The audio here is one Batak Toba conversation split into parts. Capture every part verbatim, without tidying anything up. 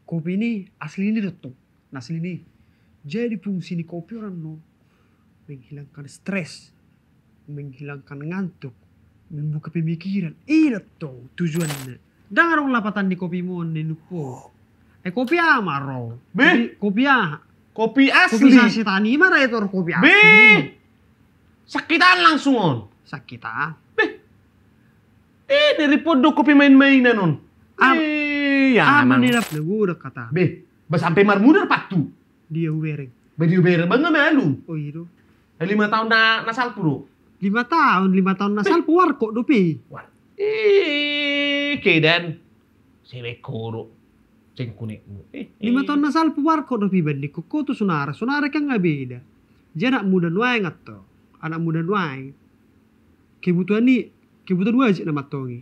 Kopi ni asli ni do tong, na asli ni. Jadi fungsi ni kopi on annon menghilangkan stres, menghilangkan ngantuk, membuka pemikiran. I do tong tujuanna. Ndang adong lapatan ni kopimu on, ninna ho. Eh, kopi aha ma ro? Be? Kopi, kopi aha? Kopi asli. Kopi sasetan i ma ra, itu kopi asli. Be! Sakitan langsung on. Sakitan. Be. Eh, dari pondok kopi main-mainan on. Am-, eh, ya, am-, amang. Ni rap na gua udah kata. Be, ba sampai marmudar patu. Dia ubereng. Ba dia ubereng, bangga malu. Oh, iya do. Eh, lima tahun na, na salpu do. Lima tahun, lima tahun na salpu warkop dope. War-, eh, kedan. Sebek koro. Cengkunekmu. Eh, lima tahun na salpu warkop dope, banding ho tu sonari. Sonari kan nga beda. Jadi anak muda nuaeng atau anak muda nuaeng. Kebutuhan ni, kebutuhan wajib nama tongi.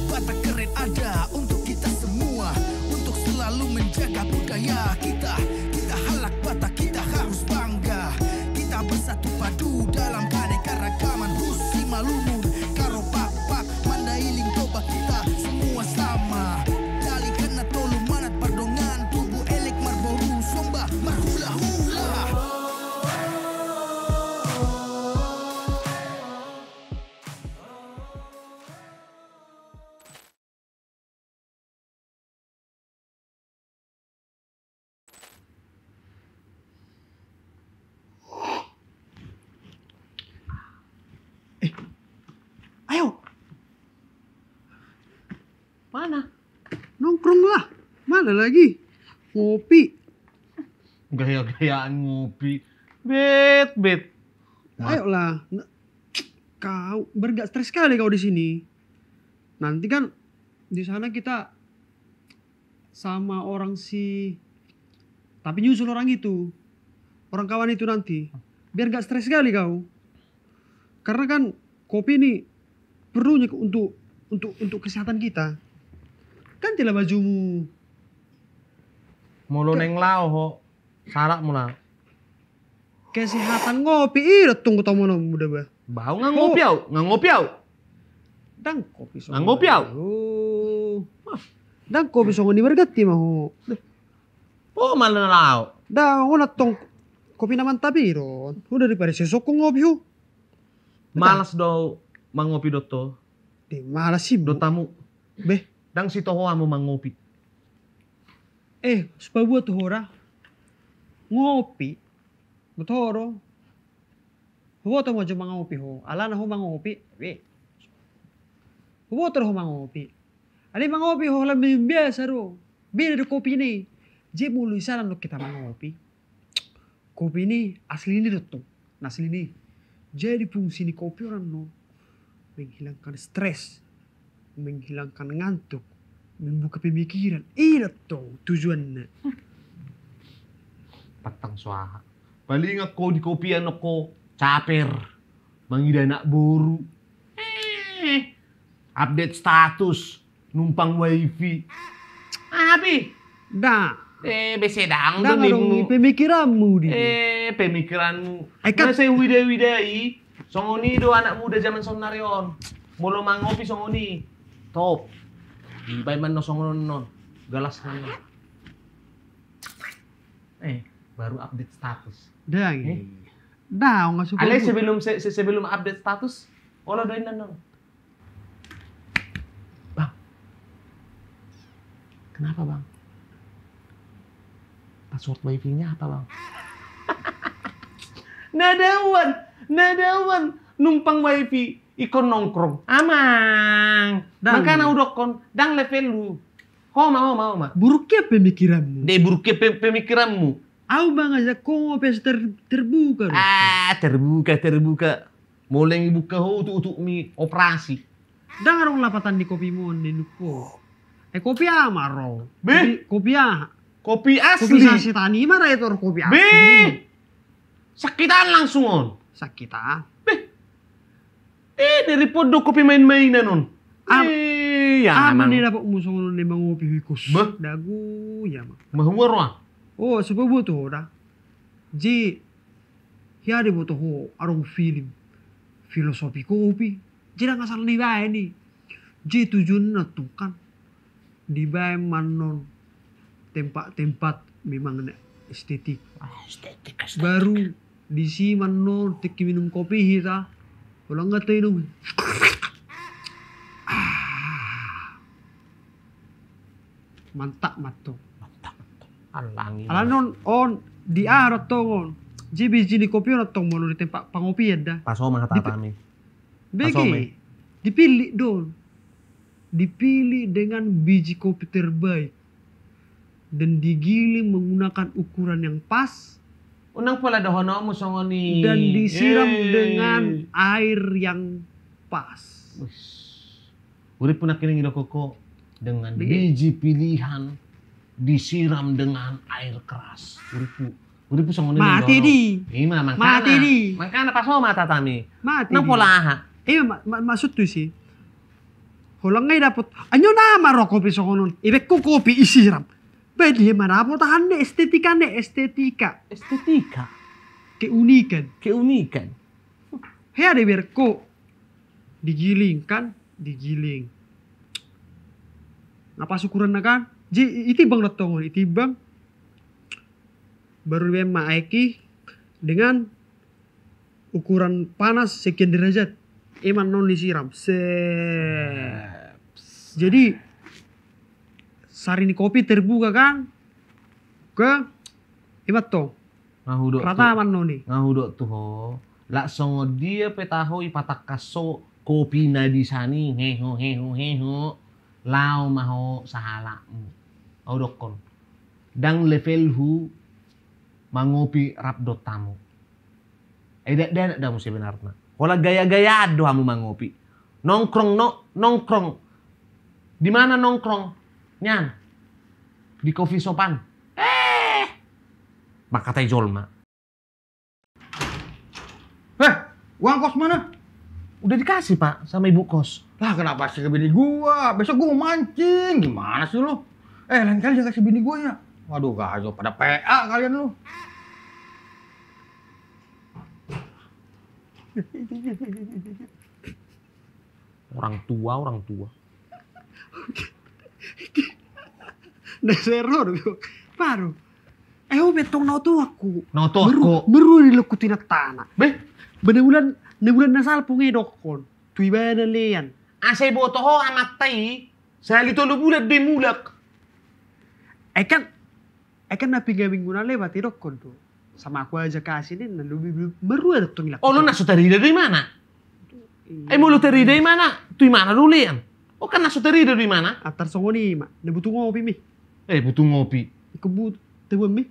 Batak Keren ada untuk kita semua, untuk selalu menjaga budaya kita. Kita halak Batak, kita harus bangga. Kita bersatu padu dalam keanekaragaman. Hus Simalungun, Karo Pakpak, Mandailing, Toba, kita semua sama. Dalihan na tolu manat pardonganan, tubu elek marboru, somba marhula-hula. Eh, ayo. Mana? Nongkrong lah. Mana lagi? Ngopi. Gaya-gayaan ngopi. Bet, bet. Ayolah. N-, kau bergak stres sekali kau di sini. Nanti kan di sana kita sama orang si, tapi nyusul orang itu, orang kawan itu nanti. Biar gak stres sekali kau. Karena kan kopi ini perlunya untuk, untuk, untuk kesehatan kita. Gantilah bajumu. Molo naeng laho ho, sarak mula. Kesehatan ngopi, i do tong hutamononmu da bah. Bah, au nga ngopi au, nga ngopi au. Ndang kopi songon i. Nga ngopi au. Ndang kopi songon i, berganti ma ho. Ho ma na laho. Ndang, on tong kopi na mantap i do. Ho, daripada sisongkon ngopi ho. Malas do mangopi do ho. Malas i do hamu. Beh. Ndang sitoho hamu mangopi. Eh, supaboa tu ho da. Ngopi. Boto ho do. Huboto ma jo mangopi ho. Alana ho mangopi. Be. Huboto do ho mangopi. Alai mangopi ho ala minum biasa do. Beda do kopi ni. Jadi molo i salah do kita mangopi. Kopi ni asli ni do tong. Na asli ni. Jadi fungsi ni kopi on annon menghilangkan stres, menghilangkan ngantuk, membuka pemikiran. I do tong tujuanna. Patang suaha. Palingan ho dikopian ho caper. Mangida anak boru. Eh, update status. Numpang wifi. Aha pe? Ndang. Eh, be sedang do ninmu. Pemikiranmu di. Eh, pemikiranmu. Ai kan. Masa huida-huida i, songon i do anak muda zaman sonari on. Molo mangopi songon i. Top. Dibaen ma annon songon on. Galas ma annon. Eh, baru update status. Ndang. Eh? Ndang, nga suka. Alai sebelum, se-, se-, sebelum update status, olo do inna annon. Bang. Kenapa, Bang? Password wifi-nya apa, Bang? Na daoan, na daoan numpang wifi ingkon nongkrong. Amang. Ndang. Makana hudokkon, ndang levelmu. Ho ma, ho ma, ho ma. Buruk hian pemikiranmu. Nde buruk hian pe-, pemikiranmu. Au mangajak ho pe ter-, terbuka do. Ah, terbuka, terbuka. Molo naeng dibuka ho utuk-utukmi operasi. Ndang adong lapatan ni kopimu on, ninna ho. Eh, kopi aha ma ro? Be? Kopi, kopi aha? Kopi asli. Kopi sasetan i ma ra, itu kopi asli. Be! Sakitan langsung on. Sakitan. Be! Eh, dari pondok kopi main-mainan on. Am-, eh, ya, amang. Ni dapotmu songon on, mangopi ho i, kus. Bah. Dagu, ya, mang. Mahua roa. Oh, supaboa tu ho da. Jadi, hea diboto ho adong film filosofi kopi. Jadi ndang asal dibaen i. Jadi tujuanna tong kan dibaen ma annon tempat-tempat memang na estetik. Ah, estetik, estetik. Baru disi ma annon tingki minum kopi hita, holan nga tainum. Ah. Mantap ma antong. Mantap ma antong. Alani on, on di aha do antong on. Jadi biji ni kopi on antong molo di tempat pangopian da. Paso ma hata hami. Bege. Dipilih do on. Dipilih dengan biji kopi terbaik dan digiling menggunakan ukuran yang pas. Unang pola dohononmu songon i. Dan disiram dengan air yang pas. Urippu nangkining i do koko dengan biji pilihan disiram dengan air keras. Urippu. Urippu songon i. Mate di. Ima mangkana. Mate di. Mangkana paso ma hata hami. Mate di. Unang pola aha. Ima maksudhu isi. Holan nga i dapot. Anyo nama ro kopi songon on. Ibaen ho kopi isiram. Baen dia ma dapot aha ni estetika ni estetika. Estetika. Keunikan. Keunikan. Hea diberko. Digiling kan, digiling. Nga pas ukuranna kan? Jadi itimbang do antong on, itimbang. Baru dibaen ma aek i dengan ukuran panas sekian derajat. Ima annon disiram. Set. Jadi sari ni kopi terbuka kan? Ke ima antong. Rata ma annon i. Nga hudok tu ho. Lak songon dia pe taho i patangkas ho kopi na di san i heho heho heho. Lao ma ho sahalakmu. Au dokkon. Ndang levelhu mangopi rap dohot tamu. Ai dakdanak do hamu sebenarna. Holan gaya-gayaan do hamu mangopi. Nongkrong, no, nongkrong. Di mana nongkrong? Nian. Di coffee shop-an. Eh. Mangkatai jolma. Eh, uang kos mana? Udah dikasih, Pak, sama ibu kos. Lah, kenapa kasih ke bini gua? Besok gua mau mancing. Gimana sih lu? Eh, lain kali jangan kasih bini gua ya. Waduh, gajo pada P A kalian lu. Orang tua, orang tua. Na seror do. Baru. Eh, ho pe antong na otoanku. Na otoanku. Meru, meru di loku tinatana. Be? Ba na bulan, na bulan na salpu nga i dokkon. Tu ibana lean. Asa iboto ho amanta i, sahali tolu bulan do i mulak. Eh kan, eh kan na piga minggu na lewat i dokkon do. Sama aku aja kasih ni, na lobi, lobi, meru do antong i laku. Olo na so tarida do imana. Ai molo tarida imana, tu imana do lean. O kan na so tarida do imana. Antar songon i ma, na butuh ngopi mi. Eh, butuh ngopi. Iko butuh, tabuan mi.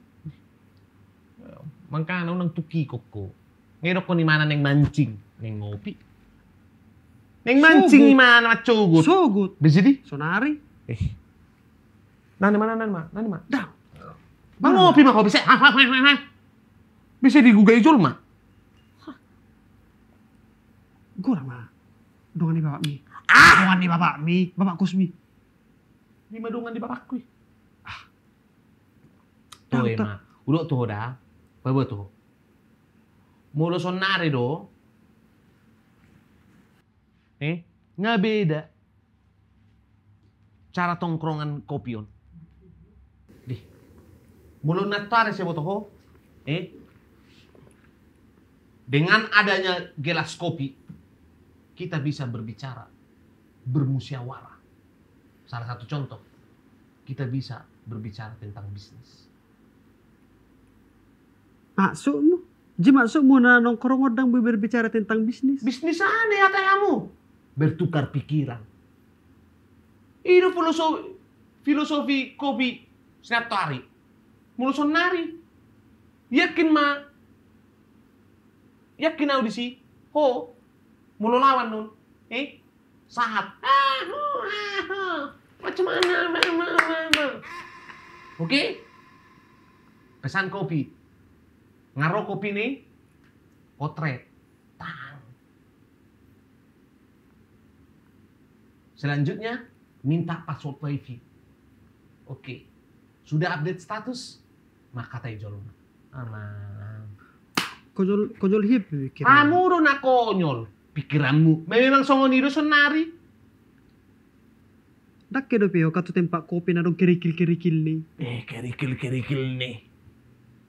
Mangkana unang tukikon ho. Nga i dokkon imana naeng mancing, naeng ngopi. Naeng mancing imana mancogot. Sogot. Bisa di? Sonari. Eh. Nani ma, nani ma, nani ma. Dah. Mangopi ma ho bisa. Bisa digugai jolma. Gora ma. Dongan ni bapakmi. Ah! Dongan ni bapakmi, bapak kosmi. Di ma dongan ni bapakku i. Ah. Toe ma. Udok toho da. Baba toho. Molo sonnari do. Eh, nga beda cara tongkrongan kopi on. Dih. Molo nantoari sai boto ho, eh, dengan adanya gelas kopi, kita bisa berbicara, bermusyawarah. Salah satu contoh, kita bisa berbicara tentang bisnis. Maksudmu? Jadi maksudmu na nongkrong on ndang boi berbicara tentang bisnis? Bisnis aha na dihatai hamu? Bertukar pikiran. I do filosofi, filosofi kopi sinantoari. Molo sonnari. Yakin ma. Yakin au disi. Ho. Molo lawan non. Eh? Sahat. Ahu, ahu. Macam mana? Oke? Pesan kopi. Nga ro kopi ni. Potret. Tang. Selanjutnya, minta password wifi. Oke. Sudah update status? Mangkatai jolma. Aman. Konyol, konyol hian pikiranmu. Hamu do na konyol pikiranmu. Memang songon i do sonnari. Ndang ke dope ho, kan tu tempat kopi na adong kerikil-kerikil ni. Eh, kerikil-kerikil ni.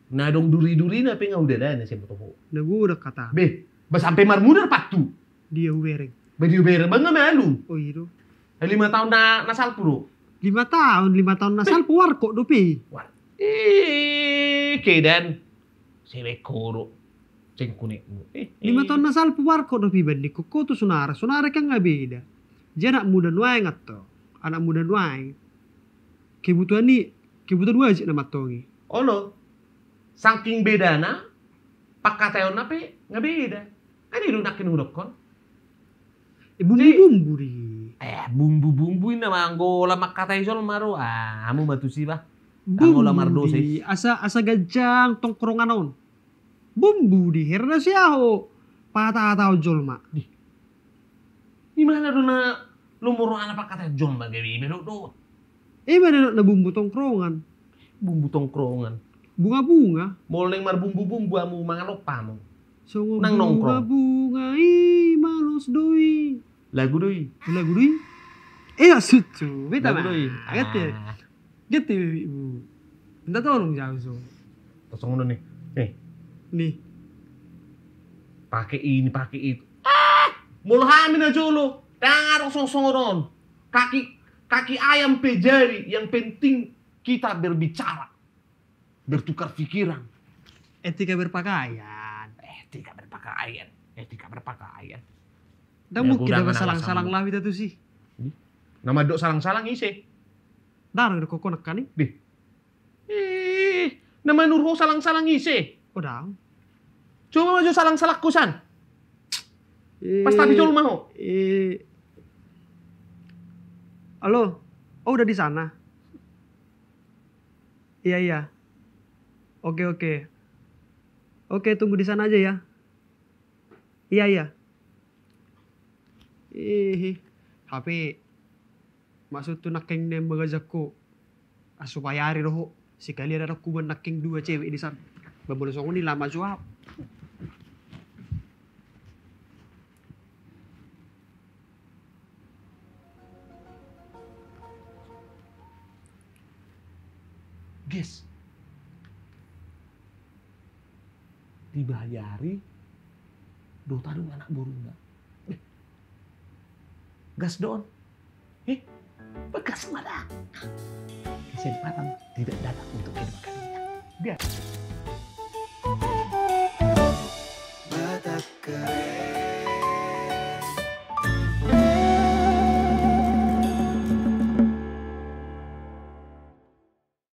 Na adong duri-duri na pe nga udalana sian boto ho. Na godang hata. Be, ba sampe marmudar pathu. Dia hubereng. Ba dia hubereng, ba nga malum. Oh, i do. Eh, lima taon na, na salpu do. Lima taon, lima taon na salpu warkop dope. War-, eh, kedan. Sewek ho do. Cengkunekmu. Eh, lima eh. Taon na salpu warkop dope, bandingkon ho tu sonari. Sonari kan nga beda. Jadi anak muda nuaeng, atau anak muda nuaeng, kebutuhan ni, kebutuhan wajib na mantong i. Olo. Saking bedana, pangkataionna pe nga beda. Kan i do nangkin hudokkon. Eh, bumbu-bumbu di. Eh, bumbu-bumbu i na manggola mangkatai jolma do. Ah, hamu ma tusi bah. Anggo la mardosa i. Asa, asa ganjang tongkrongan on. Bumbu di, hera do sian ho panghatahataon jolma. Di. Imana do na lomo rohana pangkataion jolma gabe iba do, do. Ima do na bumbu tongkrongan. Bumbu tongkrongan. Bunga-bunga. Molo naeng marbumbu-bumbu hamu mangan ompa hamu. Songon nang nongkrong. Bunga-bunga i malos do i. Lagu do i. Lagu do i. Eh, maksudku, beta lagu do i. Gete. Ah. Gete, ibu. Minta tolong jauh so. Kosong ni. Eh. Ni. Pakai ini, pakai itu. Ah, molo hami na jolo. Dang adong songon-songon on. Kaki, kaki ayam pe jadi, yang penting kita berbicara. Bertukar pikiran. Etika berpakaian. Etika berpakaian. Etika berpakaian. Ndang mungkin dapot salang-salang laho hita tusi. Na mandok salang-salang ise? Ndang adong do ho nangkin i. Deh. Eh, na manurhon salang-salang ise? Oh, ndang. Coba ma jo salang-salangku san. Eh, pas tapi jolma ho. Eh. Halo. Oh, udah di sana. Iya, iya. Oke, oke. Oke, tunggu di sana aja ya. Iya, iya. Ih, hape maksudhu nangkin na mangajak ho. Ah, supaya ari do ho. Sekalian adong hubuan nangkin dua cewek di sana. Ba molo songon i lama jo au. Ges. Dibayari do tadung anak boruna. Eh, gas do on. Eh, bagas ma da. Kesempatan tidak datang untuk kedua kalinya. Gas.